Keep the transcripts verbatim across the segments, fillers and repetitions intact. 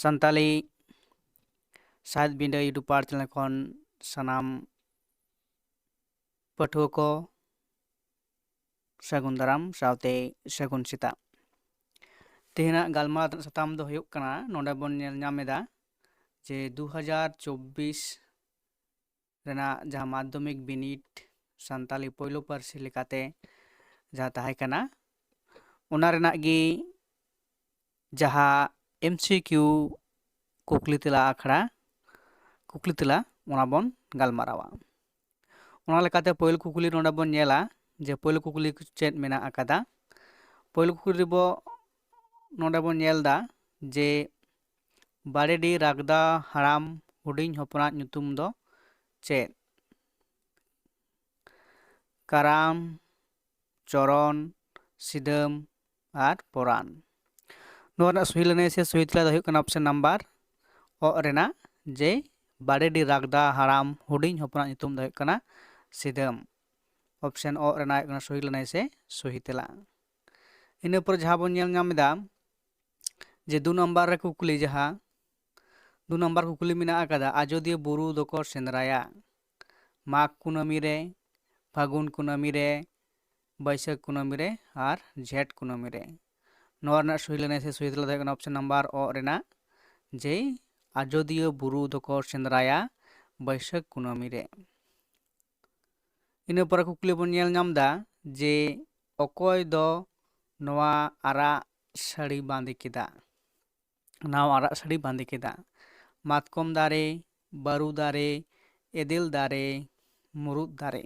ᱥᱟᱱᱛᱟᱞᱤ ᱥᱟᱦᱮᱫ ᱵᱤᱸᱰᱟᱹ YouTube ᱯᱟᱨ channel ᱠᱷᱚᱱ ᱥᱟᱱᱟᱢ ᱯᱟᱹᱴᱷᱩᱣᱟᱹ ᱠᱚ ᱥᱟᱹᱜᱩᱱ ᱫᱟᱨᱟᱢ ᱥᱟᱶᱛᱮ ᱥᱟᱹᱜᱩᱱ ᱥᱮᱛᱟᱜ᱾ ᱛᱮᱦᱮᱧᱟᱜ ᱜᱟᱞᱢᱟᱨᱟᱣ ᱨᱮᱱᱟᱜ ᱥᱟᱛᱟᱢ ᱫᱚ ᱦᱩᱭᱩᱜ ᱠᱟᱱᱟ, ᱱᱚᱰᱮ ᱵᱚᱱ ᱧᱮᱞ ᱧᱟᱢ ᱮᱫᱟ ᱡᱮ ᱫᱩ ᱦᱟᱡᱟᱨ ᱪᱚᱵᱵᱤᱥ ᱨᱮᱱᱟᱜ ᱡᱟᱦᱟᱸ ᱢᱟᱫᱽᱫᱷᱚᱢᱤᱠ ᱵᱤᱱᱤᱰ ᱥᱟᱱᱛᱟᱞᱤ ᱯᱳᱭᱞᱳ ᱯᱟᱹᱨᱥᱤ ᱞᱮᱠᱟᱛᱮ ᱡᱟᱦᱟᱸ ᱛᱟᱦᱮᱸ ᱠᱟᱱᱟ, ᱚᱱᱟ ᱨᱮᱱᱟᱜ ᱜᱮ ᱡᱟᱦᱟᱸ M C Q ᱠᱩᱠᱞᱤ ᱛᱮᱞᱟ ᱟᱠᱷᱲᱟ, ᱠᱩᱠᱞᱤ ᱛᱮᱞᱟ, ᱚᱱᱟ ᱵᱚᱱ ᱜᱟᱞᱢᱟᱨᱟᱣᱟ᱾ ᱚᱱᱟ ᱞᱮᱠᱟᱛᱮ ᱯᱳᱭᱞᱳ ᱠᱩᱠᱞᱤ ᱱᱚᱰᱮ ᱵᱚᱱ ᱧᱮᱞᱟ ᱡᱮ ᱯᱳᱭᱞᱳ ᱠᱩᱠᱞᱤ ᱪᱮᱫ ᱢᱮᱱᱟᱜ ᱟᱠᱟᱫᱟ᱾ ᱯᱳᱭᱞᱳ ᱠᱩᱠᱞᱤ ᱨᱮᱵᱚ ᱱᱚᱰᱮ ᱵᱚᱱ ᱧᱮᱞ ᱮᱫᱟ ᱡᱮ ᱵᱟᱲᱮᱰᱤ ᱨᱟᱜᱽᱫᱟ ᱦᱟᱲᱟᱢ ᱦᱩᱰᱤᱧ ᱦᱚᱯᱚᱱᱟᱜ ᱧᱩᱛᱩᱢ ᱫᱚ ᱪᱮᱫ? ᱠᱟᱨᱟᱢ, ᱪᱚᱨᱚᱱ, ᱥᱤᱫᱟᱹᱢ ᱟᱨ ᱯᱚᱨᱟᱱ᱾ ᱱᱚᱣᱟ ᱨᱮᱱᱟᱜ ᱥᱚᱦᱤ ᱞᱟᱹᱱᱟᱹᱭ ᱥᱮ ᱥᱚᱦᱤ ᱛᱮᱞᱟ ᱫᱚ ᱦᱩᱭᱩᱜ ᱠᱟᱱᱟ ᱚᱯᱥᱮᱱ ᱱᱟᱢᱵᱟᱨ ᱚᱜ ᱨᱮᱱᱟᱜ ᱡᱮ ᱵᱟᱲᱮᱰᱤ ᱨᱟᱜᱽᱫᱟ ᱦᱟᱲᱟᱢ ᱦᱩᱰᱤᱧ ᱦᱚᱯᱚᱱᱟᱜ ᱧᱩᱛᱩᱢ ᱫᱚ ᱦᱩᱭᱩᱜ ᱠᱟᱱᱟ ᱥᱤᱫᱟᱹᱢ᱾ ᱚᱯᱥᱮᱱ ᱚᱜ ᱨᱮᱱᱟᱜ ᱦᱩᱭᱩᱜ ᱠᱟᱱᱟ ᱥᱚᱦᱤ ᱞᱟᱹᱱᱟᱹᱭ ᱥᱮ ᱥᱚᱦᱤ ᱛᱮᱞᱟ᱾ ᱤᱱᱟᱹ ᱯᱚᱨᱮ ᱡᱟᱦᱟᱸ ᱵᱚᱱ ᱧᱮᱞ ᱧᱟᱢ ᱮᱫᱟ ᱡᱮ ᱫᱩ ᱱᱟᱢᱵᱟᱨ ᱨᱮ ᱠᱩᱠᱞᱤ, ᱡᱟᱦᱟᱸ ᱫᱩ ᱱᱟᱢᱵᱟᱨ ᱠᱩᱠᱞᱤ ᱢᱮᱱᱟᱜ ᱟᱠᱟᱫᱟ, ᱟᱡᱚᱫᱤᱭᱟᱹ ᱵᱩᱨᱩ ᱫᱚᱠᱚ ᱥᱮᱸᱫᱽᱨᱟᱭᱟ ᱢᱟᱜᱽ ᱠᱩᱱᱟᱹᱢᱤ ᱨᱮ, ᱯᱷᱟᱹᱜᱩᱱ ᱠᱩᱱᱟᱹᱢᱤ ᱨᱮ, ᱵᱟᱹᱭᱥᱟᱹᱠᱷ ᱠᱩᱱᱟᱹᱢᱤ ᱨᱮ ᱟᱨ ᱡᱷᱮᱸᱴ ᱠᱩᱱᱟᱹᱢᱤ ᱨᱮ᱾ ᱱᱚᱣᱟ ᱨᱮᱱᱟᱜ ᱥᱚᱦᱤ ᱞᱟᱹᱱᱟᱹᱭ ᱥᱮ ᱥᱚᱦᱤ ᱛᱮᱞᱟ ᱫᱚ ᱦᱩᱭᱩᱜ ᱠᱟᱱᱟ ᱚᱯᱥᱮᱱ ᱱᱟᱢᱵᱟᱨ ᱚᱜ ᱨᱮᱱᱟᱜ ᱡᱮ ᱟᱡᱚᱫᱤᱭᱟᱹ ᱵᱩᱨᱩ ᱫᱚᱠᱚ ᱥᱮᱸᱫᱽᱨᱟᱭᱟ ᱵᱟᱹᱭᱥᱟᱹᱠᱷ ᱠᱩᱱᱟᱹᱢᱤ ᱨᱮ᱾ ᱤᱱᱟᱹ ᱯᱚᱨᱮ ᱠᱩᱠᱞᱤ ᱵᱚᱱ ᱧᱮᱞ ᱧᱟᱢ ᱮᱫᱟ ᱡᱮ ᱚᱠᱚᱭ ᱫᱚ ᱱᱚᱣᱟ ᱟᱨᱟᱜ ᱥᱟᱹᱲᱤ ᱵᱟᱸᱫᱮ ᱠᱮᱫᱟ? ᱱᱟᱣᱟ ᱟᱨᱟᱜ ᱥᱟᱹᱲᱤ ᱵᱟᱸᱫᱮ ᱠᱮᱫᱟ᱾ ᱢᱟᱛᱠᱚᱢ ᱫᱟᱨᱮ, ᱵᱟᱹᱨᱩ ᱫᱟᱨᱮ, ᱮᱫᱮᱞ ᱫᱟᱨᱮ, ᱢᱩᱨᱩᱫ ᱫᱟᱨᱮ᱾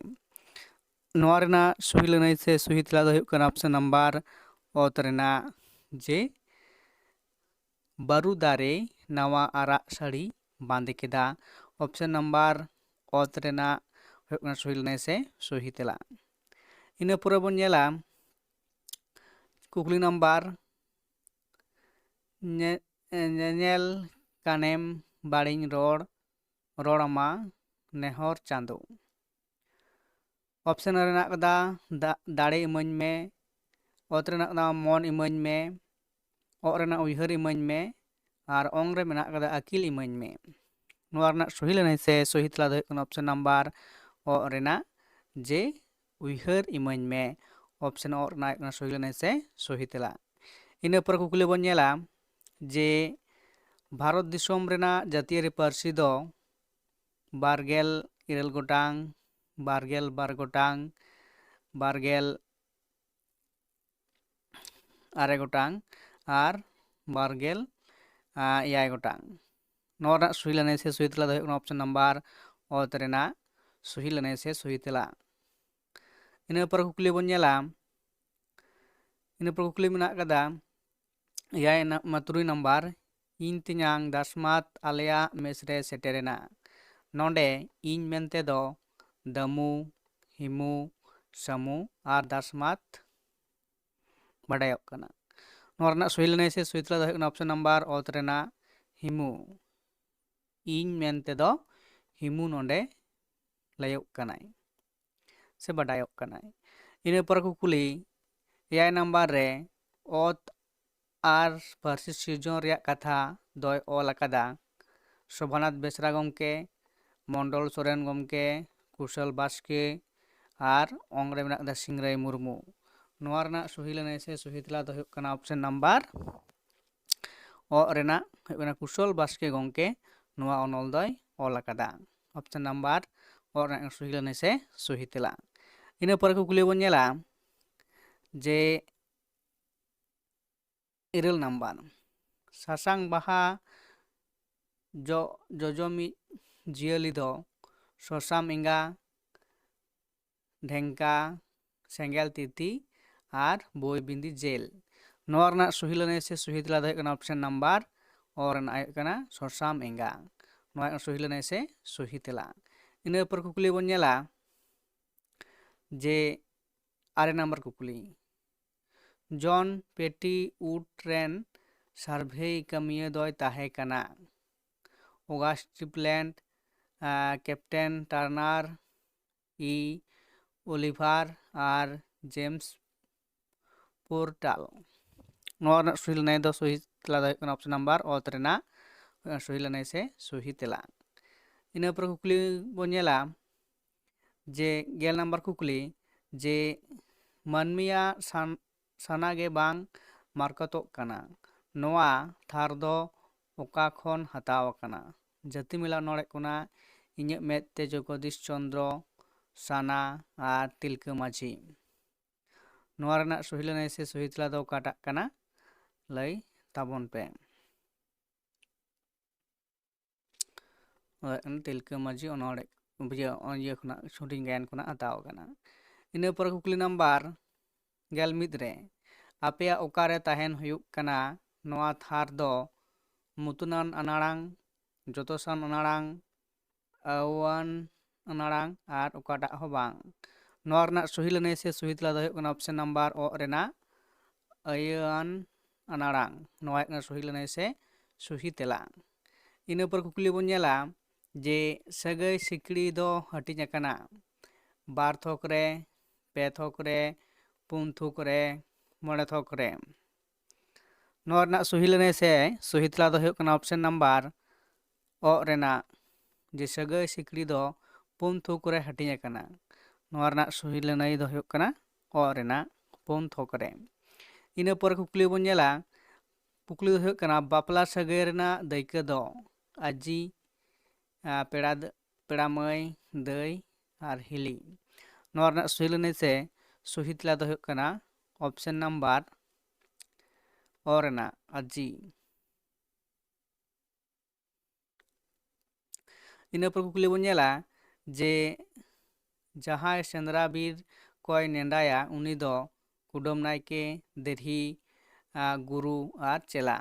ᱱᱚᱣᱟ ᱨᱮᱱᱟᱜ ᱥᱚᱦᱤ ᱞᱟᱹᱱᱟᱹᱭ ᱥᱮ ᱥᱚᱦᱤ ᱛᱮᱞᱟ ᱫᱚ ᱦᱩᱭᱩᱜ ᱠᱟᱱᱟ ᱚᱯᱥᱮᱱ ᱱᱟᱢᱵᱟᱨ ᱚᱛ ᱨᱮᱱᱟᱜ ᱡᱮ ᱵᱟᱹᱨᱩ ᱫᱟᱨᱮ ᱱᱟᱣᱟ ᱟᱨᱟᱜ ᱥᱟᱹᱲᱤ ᱵᱟᱸᱫᱮ ᱠᱮᱫᱟ᱾ ᱚᱯᱥᱮᱱ ᱱᱟᱢᱵᱟᱨ ᱚᱛ ᱨᱮᱱᱟᱜ ᱦᱩᱭᱩᱜ ᱠᱟᱱᱟ ᱥᱚᱦᱤ ᱞᱟᱹᱱᱟᱹᱭ ᱥᱮ ᱥᱚᱦᱤ ᱛᱮᱞᱟ᱾ ᱤᱱᱟᱹ ᱯᱚᱨᱮ ᱵᱚᱱ ᱧᱮᱞᱟ ᱠᱩᱠᱞᱤ ᱱᱟᱢᱵᱟᱨ ᱧᱮ-, ᱧᱮᱧᱮᱞ ᱠᱟᱱᱮᱢ ᱵᱟᱹᱲᱤᱧ ᱨᱚᱲ, ᱨᱚᱲ ᱟᱢᱟ ᱱᱮᱦᱚᱨ ᱪᱟᱸᱫᱳ᱾ ᱚᱯᱥᱮᱱ ᱨᱮᱱᱟᱜ ᱠᱟᱫᱟ ᱫᱟ-, ᱫᱟᱲᱮ ᱤᱢᱟᱹᱧ ᱢᱮ, ᱚᱛ ᱨᱮᱱᱟᱜ ᱠᱟᱫᱟ ᱢᱚᱱ ᱤᱢᱟᱹᱧ ᱢᱮ, ᱚᱜ ᱨᱮᱱᱟᱜ ᱩᱭᱦᱟᱹᱨ ᱤᱢᱟᱹᱧ ᱢᱮ, ᱟᱨ ᱚᱝ ᱨᱮ ᱢᱮᱱᱟᱜ ᱟᱠᱟᱫᱟ ᱟᱹᱠᱤᱞ ᱤᱢᱟᱹᱧ ᱢᱮ᱾ ᱱᱚᱣᱟ ᱨᱮᱱᱟᱜ ᱥᱚᱦᱤ ᱞᱟᱹᱱᱟᱹᱭ ᱥᱮ ᱥᱚᱦᱤ ᱛᱮᱞᱟ ᱫᱚ ᱦᱩᱭᱩᱜ ᱠᱟᱱᱟ ᱚᱯᱥᱮᱱ ᱱᱟᱢᱵᱟᱨ ᱚ ᱨᱮᱱᱟᱜ ᱡᱮ ᱩᱭᱦᱟᱹᱨ ᱤᱢᱟᱹᱧ ᱢᱮ᱾ ᱚᱯᱥᱮᱱ ᱚ ᱨᱮᱱᱟᱜ ᱦᱩᱭᱩᱜ ᱠᱟᱱᱟ ᱥᱚᱦᱤ ᱞᱟᱹᱱᱟᱹᱭ ᱥᱮ ᱥᱚᱦᱤ ᱛᱮᱞᱟ᱾ ᱤᱱᱟᱹ ᱯᱚᱨᱮ ᱠᱩᱠᱞᱤ ᱵᱚᱱ ᱧᱮᱞᱟ ᱡᱮ ᱵᱷᱟᱨᱚᱛ ᱫᱤᱥᱚᱢ ᱨᱮᱱᱟᱜ ᱡᱟᱹᱛᱤᱭᱟᱹᱨᱤ ᱯᱟᱹᱨᱥᱤ ᱫᱚ ᱵᱟᱨ ᱜᱮᱞ ᱤᱨᱟᱹᱞ ᱜᱚᱴᱟᱝ, ᱵᱟᱨ ᱜᱮᱞ ᱵᱟᱨ ᱜᱚᱴᱟᱝ, ᱵᱟᱨ ᱜᱮᱞ ᱟᱨᱮ ᱜᱚᱴᱟᱝ ᱟᱨ ᱵᱟᱨ ᱜᱮᱞ ᱮᱭᱟᱭ ᱜᱚᱴᱟᱝ᱾ ᱱᱚᱣᱟ ᱨᱮᱱᱟᱜ ᱥᱚᱦᱤ ᱞᱟᱹᱱᱟᱹᱭ ᱥᱮ ᱥᱚᱦᱤ ᱛᱮᱞᱟ ᱫᱚ ᱦᱩᱭᱩᱜ ᱠᱟᱱᱟ ᱚᱯᱥᱮᱱ ᱱᱟᱢᱵᱟᱨ ᱚᱛ ᱨᱮᱱᱟᱜ ᱥᱚᱦᱤ ᱞᱟᱹᱱᱟᱹᱭ ᱥᱮ ᱥᱚᱦᱤ ᱛᱮᱞᱟ᱾ ᱤᱱᱟᱹ ᱯᱚᱨᱮ ᱠᱩᱠᱞᱤ ᱵᱚᱱ ᱧᱮᱞᱟ, ᱤᱱᱟᱹ ᱯᱚᱨᱮ ᱠᱩᱠᱞᱤ ᱢᱮᱱᱟᱜ ᱟᱠᱟᱫᱟ ᱮᱭᱟᱭ ᱱᱟ-, ᱢᱟ ᱛᱩᱨᱩᱭ ᱱᱟᱢᱵᱟᱨ, ᱤᱧ ᱛᱮᱧᱟᱝ ᱫᱟᱥᱢᱟᱛ ᱟᱞᱮᱭᱟᱜ ᱢᱮᱥ ᱨᱮ ᱥᱮᱴᱮᱨᱮᱱᱟ᱾ ᱱᱚᱰᱮ ᱤᱧ ᱢᱮᱱᱛᱮ ᱫᱚ ᱫᱟᱹᱢᱩ, ᱦᱤᱢᱩ, ᱥᱟᱹᱢᱩ ᱟᱨ ᱫᱟᱥᱢᱟᱛ ᱵᱟᱰᱟᱭᱚᱜ ᱠᱟᱱᱟ᱾ ᱱᱚᱣᱟ ᱨᱮᱱᱟᱜ ᱥᱚᱦᱤ ᱞᱟᱹᱱᱟᱹᱭ ᱥᱮ ᱥᱚᱦᱤ ᱛᱮᱞᱟ ᱫᱚ ᱦᱩᱭᱩᱜ ᱠᱟᱱᱟ ᱚᱯᱥᱮᱱ ᱱᱟᱢᱵᱟᱨ ᱚᱛ ᱨᱮᱱᱟᱜ ᱦᱤᱢᱩ᱾ ᱤᱧ ᱢᱮᱱᱛᱮ ᱫᱚ ᱦᱤᱢᱩ ᱱᱚᱰᱮ ᱞᱟᱹᱭᱚᱜ ᱠᱟᱱᱟᱭ ᱥᱮ ᱵᱟᱰᱟᱭᱚᱜ ᱠᱟᱱᱟᱭ᱾ ᱤᱱᱟᱹ ᱯᱚᱨᱮ ᱠᱩᱠᱞᱤ ᱮᱭᱟᱭ ᱱᱟᱢᱵᱟᱨ ᱨᱮ ᱚᱛ ᱟᱨ ᱯᱟᱹᱨᱥᱤ ᱥᱤᱨᱡᱚᱱ ᱨᱮᱭᱟᱜ ᱠᱟᱛᱷᱟ ᱫᱚᱭ ᱚᱞ ᱟᱠᱟᱫᱟ ᱥᱳᱵᱷᱟᱱᱟᱛᱷ ᱵᱮᱥᱨᱟ ᱜᱚᱢᱠᱮ, ᱢᱚᱱᱰᱚᱞ ᱥᱚᱨᱮᱱ ᱜᱚᱢᱠᱮ, ᱠᱩᱥᱚᱞ ᱵᱟᱥᱠᱮ ᱟᱨ ᱚᱝ ᱨᱮ ᱢᱮᱱᱟᱜ ᱟᱠᱟᱫᱟ ᱥᱤᱝᱨᱟᱹᱭ ᱢᱩᱨᱢᱩ᱾ ᱱᱚᱣᱟ ᱨᱮᱱᱟᱜ ᱥᱚᱦᱤ ᱞᱟᱹᱱᱟᱹᱭ ᱥᱮ ᱥᱚᱦᱤ ᱛᱮᱞᱟ ᱫᱚ ᱦᱩᱭᱩᱜ ᱠᱟᱱᱟ ᱚᱯᱥᱮᱱ ᱱᱟᱢᱵᱟᱨ ᱚ ᱨᱮᱱᱟᱜ ᱦᱩᱭᱩᱜ ᱠᱟᱱᱟ ᱠᱩᱥᱚᱞ ᱵᱟᱥᱠᱮ ᱜᱚᱢᱠᱮ ᱱᱚᱣᱟ ᱚᱱᱚᱞ ᱫᱚᱭ ᱚᱞ ᱟᱠᱟᱫᱟ᱾ ᱚᱯᱥᱮᱱ ᱱᱟᱢᱵᱟᱨ ᱚ ᱨᱮᱱᱟᱜ ᱥᱚᱦᱤ ᱞᱟᱹᱱᱟᱹᱭ ᱥᱮ ᱥᱚᱦᱤ ᱛᱮᱞᱟ᱾ ᱤᱱᱟᱹ ᱯᱚᱨᱮ ᱠᱩᱠᱞᱤ ᱵᱚᱱ ᱧᱮᱞᱟ ᱡᱮ ᱤᱨᱟᱹᱞ ᱱᱟᱢᱵᱟᱨ, ᱥᱟᱥᱟᱝ ᱵᱟᱦᱟ ᱡᱚ-, ᱡᱚᱡᱚᱢᱤᱡ ᱡᱤᱭᱟᱹᱞᱤ ᱫᱚ ᱥᱚᱥᱟᱢ ᱮᱸᱜᱟ, ᱰᱷᱮᱝᱠᱟ, ᱥᱮᱸᱜᱮᱞ ᱛᱤᱛᱤ ᱟᱨ ᱵᱳᱭ ᱵᱤᱸᱫᱤ ᱡᱮᱞ᱾ ᱱᱚᱣᱟ ᱨᱮᱱᱟᱜ ᱥᱚᱦᱤ ᱞᱟᱹᱱᱟᱹᱭ ᱥᱮ ᱥᱚᱦᱤ ᱛᱮᱞᱟ ᱫᱚ ᱦᱩᱭᱩᱜ ᱠᱟᱱᱟ ᱚᱯᱥᱮᱱ ᱱᱟᱢᱵᱟᱨ ᱚ ᱨᱮᱱᱟᱜ ᱦᱩᱭᱩᱜ ᱠᱟᱱᱟ ᱥᱚᱥᱟᱢ ᱮᱸᱜᱟ᱾ ᱱᱚᱣᱟ ᱨᱮᱱᱟᱜ ᱥᱚᱦᱤ ᱞᱟᱹᱱᱟᱹᱭ ᱥᱮ ᱥᱚᱦᱤ ᱛᱮᱞᱟ᱾ ᱤᱱᱟᱹ ᱯᱚᱨ ᱠᱩᱠᱞᱤ ᱵᱚᱱ ᱧᱮᱞᱟ ᱡᱮ ᱟᱨᱮ ᱱᱟᱢᱵᱟᱨ ᱠᱩᱠᱞᱤ, ᱡᱚᱱ ᱯᱮᱴᱤ ᱩᱰ ᱨᱮᱱ ᱥᱟᱨᱵᱷᱮᱭ ᱠᱟᱹᱢᱤᱭᱟᱹ ᱫᱚᱭ ᱛᱟᱦᱮᱸ ᱠᱟᱱᱟ ᱚᱜᱟᱥᱴ ᱠᱞᱤᱯᱞᱮᱱᱰ, ᱟᱸ, ᱠᱮᱯᱴᱮᱱ ᱴᱟᱨᱱᱟᱨ, ᱤ ᱚᱞᱤᱵᱷᱟᱨ ᱟᱨ ᱡᱮᱢᱥ ᱯᱳᱨᱴᱟᱞ᱾ ᱱᱚᱣᱟ ᱨᱮᱱᱟᱜ ᱥᱚᱦᱤ ᱞᱟᱹᱱᱟᱹᱭ ᱫᱚ ᱥᱚᱦᱤ ᱛᱮᱞᱟ ᱫᱚ ᱦᱩᱭᱩᱜ ᱠᱟᱱᱟ ᱚᱯᱥᱮᱱ ᱱᱟᱢᱵᱟᱨ ᱚᱛ ᱨᱮᱱᱟᱜ ᱥᱚᱦᱤ ᱞᱟᱹᱱᱟᱹᱭ ᱥᱮ ᱥᱚᱦᱤ ᱛᱮᱞᱟ᱾ ᱤᱱᱟᱹ ᱯᱚᱨᱮ ᱠᱩᱠᱞᱤ ᱵᱚᱱ ᱧᱮᱞᱟ ᱡᱮ ᱜᱮᱞ ᱱᱟᱢᱵᱟᱨ ᱠᱩᱠᱞᱤ, ᱡᱮ ᱢᱟᱹᱱᱢᱤᱭᱟᱜ ᱥᱟᱱ-, ᱥᱟᱱᱟ ᱜᱮ ᱵᱟᱝ ᱢᱟᱨᱠᱚᱛᱚᱜ ᱠᱟᱱᱟ, ᱱᱚᱣᱟ ᱛᱷᱟᱨ ᱫᱚ ᱚᱠᱟ ᱠᱷᱚᱱ ᱦᱟᱛᱟᱣ ᱟᱠᱟᱱᱟ? ᱡᱟᱹᱛᱤ ᱢᱮᱞᱟ ᱚᱱᱚᱲᱦᱮ ᱠᱷᱚᱱᱟᱜ ᱤᱧᱟᱹᱜ ᱢᱮᱫ ᱛᱮ ᱡᱚᱜᱚᱫᱤᱥ ᱪᱚᱱᱫᱨᱚ ᱥᱟᱱᱟ ᱟᱨ ᱛᱤᱞᱠᱟᱹ ᱢᱟᱹᱡᱷᱤ᱾ ᱱᱚᱣᱟ ᱨᱮᱱᱟᱜ ᱥᱚᱦᱤ ᱞᱟᱹᱱᱟᱹᱭ ᱥᱮ ᱥᱚᱦᱤ ᱛᱮᱞᱟ ᱫᱚ ᱚᱠᱟᱴᱟᱜ ᱠᱟᱱᱟ? ᱞᱟᱹᱭ ᱛᱟᱵᱚᱱ ᱯᱮ᱾ ᱚᱱᱟ ᱛᱤᱞᱠᱟᱹ ᱢᱟᱹᱡᱷᱤ ᱚᱱᱚᱲᱦᱮ, ᱤᱭᱟᱹ, ᱤᱭᱟᱹ ᱠᱷᱚᱱᱟᱜ, ᱦᱩᱰᱤᱧ ᱜᱟᱭᱟᱱ ᱠᱷᱚᱱᱟᱜ ᱦᱟᱛᱟᱣ ᱟᱠᱟᱱᱟ᱾ ᱤᱱᱟᱹ ᱯᱚᱨᱮ ᱠᱩᱠᱞᱤ ᱱᱟᱢᱵᱟᱨ ᱜᱮᱞ ᱢᱤᱫ ᱨᱮ, ᱟᱯᱮᱭᱟᱜ ᱚᱠᱟᱨᱮ ᱛᱟᱦᱮᱱ ᱦᱩᱭᱩᱜ ᱠᱟᱱᱟ? ᱱᱚᱣᱟ ᱛᱷᱟᱨ ᱫᱚ ᱢᱩᱛᱩᱱᱟᱱ ᱟᱱᱟᱲᱟᱝ, ᱡᱚᱛᱚᱥᱟᱱ ᱟᱱᱟᱲᱟᱝ, ᱟᱹᱣᱟᱱ ᱟᱱᱟᱲᱟᱝ ᱟᱨ ᱚᱠᱟᱴᱟᱜ ᱦᱚᱸ ᱵᱟᱝ᱾ ᱱᱚᱣᱟ ᱨᱮᱱᱟᱜ ᱥᱚᱦᱤ ᱞᱟᱹᱱᱟᱹᱭ ᱥᱮ ᱥᱚᱦᱤ ᱛᱮᱞᱟ ᱫᱚ ᱦᱩᱭᱩᱜ ᱠᱟᱱᱟ ᱚᱯᱥᱮᱱ ᱱᱟᱢᱵᱟᱨ ᱚ ᱨᱮᱱᱟᱜ ᱟᱹᱭᱟᱹᱣᱟᱱ ᱟᱱᱟᱲᱟᱝ᱾ ᱱᱚᱣᱟ ᱦᱩᱭᱩᱜ ᱠᱟᱱᱟ ᱥᱚᱦᱤ ᱞᱟᱹᱱᱟᱹᱭ ᱥᱮ ᱥᱚᱦᱤ ᱛᱮᱞᱟ᱾ ᱤᱱᱟᱹ ᱯᱚᱨ ᱠᱩᱠᱞᱤ ᱵᱚᱱ ᱧᱮᱞᱟ ᱡᱮ ᱥᱟᱹᱜᱟᱹᱭ ᱥᱤᱠᱲᱤ ᱫᱚ ᱦᱟᱹᱴᱤᱧ ᱟᱠᱟᱱᱟ ᱵᱟᱨ ᱛᱷᱚᱠ ᱨᱮ, ᱯᱮ ᱛᱷᱚᱠ ᱨᱮ, ᱯᱩᱱ ᱛᱷᱚᱠ ᱨᱮ, ᱢᱚᱬᱮ ᱛᱷᱚᱠ ᱨᱮ᱾ ᱱᱚᱣᱟ ᱨᱮᱱᱟᱜ ᱥᱚᱦᱤ ᱞᱟᱹᱱᱟᱹᱭ ᱥᱮ ᱥᱚᱦᱤ ᱛᱮᱞᱟ ᱫᱚ ᱦᱩᱭᱩᱜ ᱠᱟᱱᱟ ᱚᱯᱥᱮᱱ ᱱᱟᱢᱵᱟᱨ ᱚ ᱨᱮᱱᱟᱜ ᱡᱮ ᱥᱟᱹᱜᱟᱹᱭ ᱥᱤᱠᱲᱤ ᱫᱚ ᱯᱩᱱ ᱛᱷᱚᱠ ᱨᱮ ᱦᱟᱹᱴᱤᱧ ᱟᱠᱟᱱᱟ᱾ ᱱᱚᱣᱟ ᱨᱮᱱᱟᱜ ᱥᱚᱦᱤ ᱞᱟᱹᱱᱟᱹᱭ ᱫᱚ ᱦᱩᱭᱩᱜ ᱠᱟᱱᱟ ᱚ ᱨᱮᱱᱟᱜ ᱯᱩᱱ ᱛᱷᱚᱠ ᱨᱮ᱾ ᱤᱱᱟᱹ ᱯᱚᱨᱮ ᱠᱩᱠᱞᱤ ᱵᱚᱱ ᱧᱮᱞᱟ, ᱠᱩᱠᱞᱤ ᱫᱚ ᱦᱩᱭᱩᱜ ᱠᱟᱱᱟ, ᱵᱟᱯᱞᱟ ᱥᱟᱹᱜᱟᱹᱭ ᱨᱮᱱᱟᱜ ᱫᱟᱹᱭᱠᱟᱹ ᱫᱚ ᱟᱡᱤ, ᱟ, ᱯᱮᱲᱟ ᱫᱟᱹ-, ᱯᱮᱲᱟ ᱢᱟᱹᱭ, ᱫᱟᱹᱭ ᱟᱨ ᱦᱤᱞᱤ᱾ ᱱᱚᱣᱟ ᱨᱮᱱᱟᱜ ᱥᱚᱦᱤ ᱞᱟᱹᱱᱟᱹᱭ ᱥᱮ ᱥᱚᱦᱤ ᱛᱮᱞᱟ ᱫᱚ ᱦᱩᱭᱩᱜ ᱠᱟᱱᱟ ᱚᱯᱥᱮᱱ ᱱᱟᱢᱵᱟᱨ ᱚ ᱨᱮᱱᱟᱜ ᱟᱡᱤ᱾ ᱤᱱᱟᱹ ᱯᱚᱨ ᱠᱩᱠᱞᱤ ᱵᱚᱱ ᱧᱮᱞᱟ ᱡᱮ ᱡᱟᱦᱟᱸᱭ ᱥᱮᱸᱫᱽᱨᱟ ᱵᱤᱨ ᱠᱚᱭ ᱱᱮᱰᱟᱭᱟ ᱩᱱᱤ ᱫᱚ ᱠᱩᱰᱟᱹᱢ ᱱᱟᱭᱠᱮ, ᱫᱤᱨᱦᱤ, ᱟ, ᱜᱩᱨᱩ ᱟᱨ ᱪᱮᱞᱟ᱾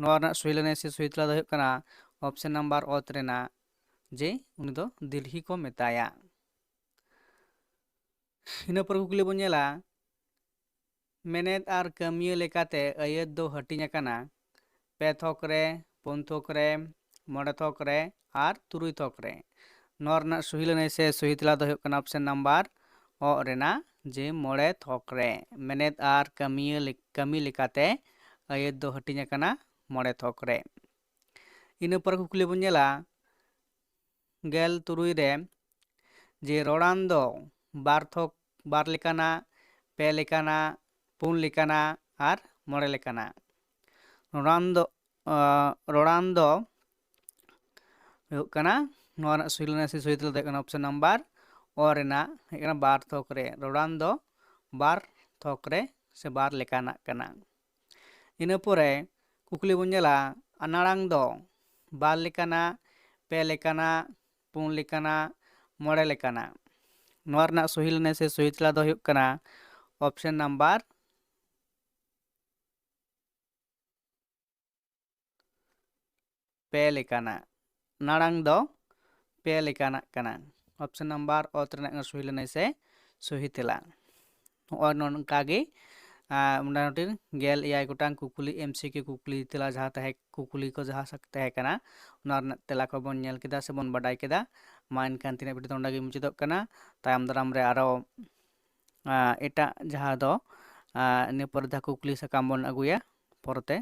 ᱱᱚᱣᱟ ᱨᱮᱱᱟᱜ ᱥᱚᱦᱤ ᱞᱟᱹᱱᱟᱹᱭ ᱥᱮ ᱥᱚᱦᱤ ᱛᱮᱞᱟ ᱫᱚ ᱦᱩᱭᱩᱜ ᱠᱟᱱᱟ ᱚᱯᱥᱮᱱ ᱱᱟᱢᱵᱟᱨ ᱚᱛ ᱨᱮᱱᱟᱜ ᱡᱮ ᱩᱱᱤ ᱫᱚ ᱫᱤᱨᱦᱤ ᱠᱚ ᱢᱮᱛᱟᱭᱟ᱾ ᱤᱱᱟᱹ ᱯᱚᱨᱮ ᱠᱩᱠᱞᱤ ᱵᱚᱱ ᱧᱮᱞᱟ, ᱢᱮᱱᱮᱫ ᱟᱨ ᱠᱟᱹᱢᱤᱭᱟᱹ ᱞᱮᱠᱟᱛᱮ ᱟᱹᱭᱟᱹᱛ ᱫᱚ ᱦᱟᱹᱴᱤᱧ ᱟᱠᱟᱱᱟ ᱯᱮ ᱛᱷᱚᱠ ᱨᱮ, ᱯᱩᱱ ᱛᱷᱚᱠ ᱨᱮ, ᱢᱚᱬᱮ ᱛᱷᱚᱠ ᱨᱮ ᱟᱨ ᱛᱩᱨᱩᱭ ᱛᱷᱚᱠ ᱨᱮ᱾ ᱱᱚᱣᱟ ᱨᱮᱱᱟᱜ ᱥᱚᱦᱤ ᱞᱟᱹᱱᱟᱹᱭ ᱥᱮ ᱥᱚᱦᱤ ᱛᱮᱞᱟ ᱫᱚ ᱦᱩᱭᱩᱜ ᱠᱟᱱᱟ ᱚᱯᱥᱮᱱ ᱱᱟᱢᱵᱟᱨ ᱚ ᱨᱮᱱᱟᱜ ᱡᱮ ᱢᱚᱬᱮ ᱛᱷᱚᱠ ᱨᱮ᱾ ᱢᱮᱱᱮᱫ ᱟᱨ ᱠᱟᱹᱢᱤᱭᱟᱹ ᱞᱮ-, ᱠᱟᱹᱢᱤ ᱞᱮᱠᱟᱛᱮ ᱟᱹᱭᱟᱹᱛ ᱫᱚ ᱦᱟᱹᱴᱤᱧ ᱟᱠᱟᱱᱟ ᱢᱚᱬᱮ ᱛᱷᱚᱠ ᱨᱮ᱾ ᱤᱱᱟᱹ ᱯᱚᱨᱮ ᱠᱩᱠᱞᱤ ᱵᱚᱱ ᱧᱮᱞᱟ ᱜᱮᱞ ᱛᱩᱨᱩᱭ ᱨᱮ, ᱡᱮ ᱨᱚᱲᱟᱱ ᱫᱚ ᱵᱟᱨ ᱛᱷᱚᱠ, ᱵᱟᱨ ᱞᱮᱠᱟᱱᱟ, ᱯᱮ ᱞᱮᱠᱟᱱᱟ, ᱯᱩᱱ ᱞᱮᱠᱟᱱᱟ ᱟᱨ ᱢᱚᱬᱮ ᱞᱮᱠᱟᱱᱟ᱾ ᱨᱚᱲᱟᱱ ᱫᱚ, ᱟᱸ, ᱨᱚᱲᱟᱱ ᱫᱚ ᱦᱩᱭᱩᱜ ᱠᱟᱱᱟ, ᱱᱚᱣᱟ ᱨᱮᱱᱟᱜ ᱥᱚᱦᱤ ᱞᱮᱱᱟ ᱥᱮ ᱥᱚᱦᱤ ᱛᱮᱞᱟ ᱫᱚ ᱦᱩᱭᱩᱜ ᱠᱟᱱᱟ option number ᱚ ᱨᱮᱱᱟᱜ ᱦᱩᱭᱩᱜ ᱠᱟᱱᱟ ᱵᱟᱨ ᱛᱷᱚᱠ ᱨᱮ᱾ ᱨᱚᱲᱟᱱ ᱫᱚ ᱵᱟᱨ ᱛᱷᱚᱠ ᱨᱮ ᱥᱮ ᱵᱟᱨ ᱞᱮᱠᱟᱱᱟᱜ ᱠᱟᱱᱟ᱾ ᱤᱱᱟᱹ ᱯᱚᱨᱮ ᱠᱩᱠᱞᱤ ᱵᱚᱱ ᱧᱮᱞᱟ, ᱟᱱᱟᱲᱟᱝ ᱫᱚ ᱵᱟᱨ ᱞᱮᱠᱟᱱᱟ, ᱯᱮ ᱞᱮᱠᱟᱱᱟ, ᱯᱩᱱ ᱞᱮᱠᱟᱱᱟ, ᱢᱚᱬᱮ ᱞᱮᱠᱟᱱᱟ᱾ ᱱᱚᱣᱟ ᱨᱮᱱᱟᱜ ᱥᱚᱦᱤ ᱞᱮᱱᱟ ᱥᱮ ᱥᱚᱦᱤ ᱛᱮᱞᱟ ᱫᱚ ᱦᱩᱭᱩᱜ ᱠᱟᱱᱟ option number ᱯᱮ ᱞᱮᱠᱟᱱᱟᱜ᱾ ᱱᱟᱲᱟᱝ ᱫᱚ ᱯᱮ ᱞᱮᱠᱟᱱᱟᱜ ᱠᱟᱱᱟ᱾ Option number ᱚᱛ ᱨᱮᱱᱟᱜ ᱥᱚᱦᱤ ᱞᱮᱱᱟᱭ ᱥᱮ ᱥᱚᱦᱤ ᱛᱮᱞᱟ᱾ ᱱᱚᱜᱼᱚᱭ ᱱᱚᱝᱠᱟ ᱜᱮ, ᱟᱨ ᱢᱚᱴᱟᱢᱩᱴᱤ ᱜᱮᱞ ᱮᱭᱟᱭ ᱜᱚᱴᱟᱝ ᱠᱩᱠᱞᱤ, M C Q ᱠᱩᱠᱞᱤ ᱛᱮᱞᱟ ᱡᱟᱦᱟᱸ ᱛᱟᱦᱮᱸ, ᱠᱩᱠᱞᱤ ᱠᱚ ᱡᱟᱦᱟᱸ ᱥᱟ-, ᱛᱟᱦᱮᱸ ᱠᱟᱱᱟ, ᱚᱱᱟ ᱨᱮᱱᱟᱜ ᱛᱮᱞᱟ ᱠᱚᱵᱚᱱ ᱧᱮᱞ ᱠᱮᱫᱟ ᱥᱮᱵᱚᱱ ᱵᱟᱰᱟᱭ ᱠᱮᱫᱟ᱾ ᱢᱟ ᱮᱱᱠᱷᱟᱱ ᱛᱮᱦᱮᱧᱟᱜ video ᱫᱚ ᱱᱚᱸᱰᱮ ᱜᱮ ᱢᱩᱪᱟᱹᱫᱚᱜ ᱠᱟᱱᱟ᱾ ᱛᱟᱭᱚᱢ ᱫᱟᱨᱟᱢ ᱨᱮ ᱟᱨᱚ, ᱟᱸ, ᱮᱴᱟᱜ ᱡᱟᱦᱟᱸ ᱫᱚ, ᱟᱸ, ᱤᱱᱟᱹ ᱯᱚᱨᱮ ᱡᱟᱦᱟᱸ ᱠᱩᱠᱞᱤ ᱥᱟᱠᱟᱢ ᱵᱚᱱ ᱟᱹᱜᱩᱭᱟ ᱯᱚᱨᱮᱛᱮ᱾